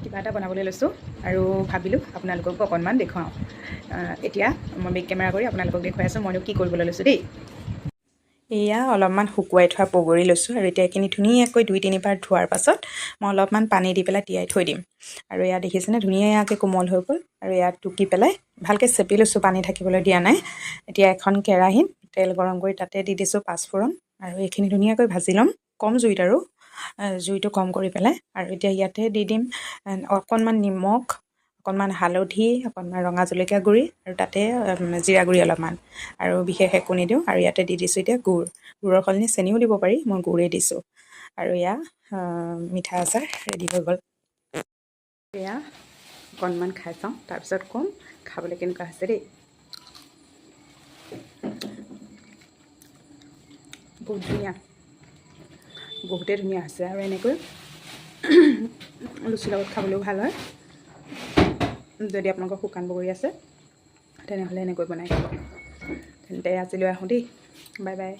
কিবা এটা বনাবলৈ লৈছোঁ আৰু ভাবিলোঁ আপোনালোককো অকণমান দেখুৱাওঁ। এতিয়া মই বেক কেমেৰা কৰি আপোনালোকক দেখুৱাই আছোঁ মইনো কি কৰিবলৈ লৈছোঁ দেই। এয়া অলপমান শুকুৱাই থোৱা বগৰী লৈছোঁ আৰু এতিয়া এইখিনি ধুনীয়াকৈ দুই তিনিবাৰ ধোৱাৰ পাছত মই অলপমান পানী দি পেলাই তিয়াই থৈ দিম। আৰু এয়া দেখিছেনে, ধুনীয়াকৈ কোমল হৈ গ'ল। আৰু ইয়াত টুকি পেলাই ভালকৈ চেপি লৈছোঁ, পানী থাকিবলৈ দিয়া নাই। এতিয়া এখন কেৰাহীত তেল গৰম কৰি তাতে দি দিছোঁ পাঁচফোৰণ আৰু এইখিনি ধুনীয়াকৈ ভাজি ল'ম কম জুইত আৰু জুইটো কম কৰি পেলাই। আৰু এতিয়া ইয়াতে দি দিম অকণমান নিমখ, অকণমান হালধি, অকণমান ৰঙা জলকীয়া গুড়ি আৰু তাতে জিৰা গুড়ি অলপমান আৰু বিশেষ একো নিদিওঁ। আৰু ইয়াতে দি দিছোঁ এতিয়া গুড়। গুড়ৰ সলনি চেনিও দিব পাৰি, মই গুড়েই দিছোঁ। আৰু এয়া মিঠা আচাৰ ৰেডি হৈ গ'ল। এয়া অকণমান খাই চাওঁ, তাৰপিছত ক'ম খাবলৈ কেনেকুৱা হৈছে দেই। বহুত ধুনীয়া, বহুতেই ধুনীয়া হৈছে। আৰু এনেকৈ লুচিৰ লগত খাবলৈও ভাল হয়। যদি আপোনালোকৰ শুকান বগৰী আছে, তেনেহ'লে এনেকৈ বনাই খাব। তেন্তে আজিলৈ আহোঁ দেই, বাই বাই।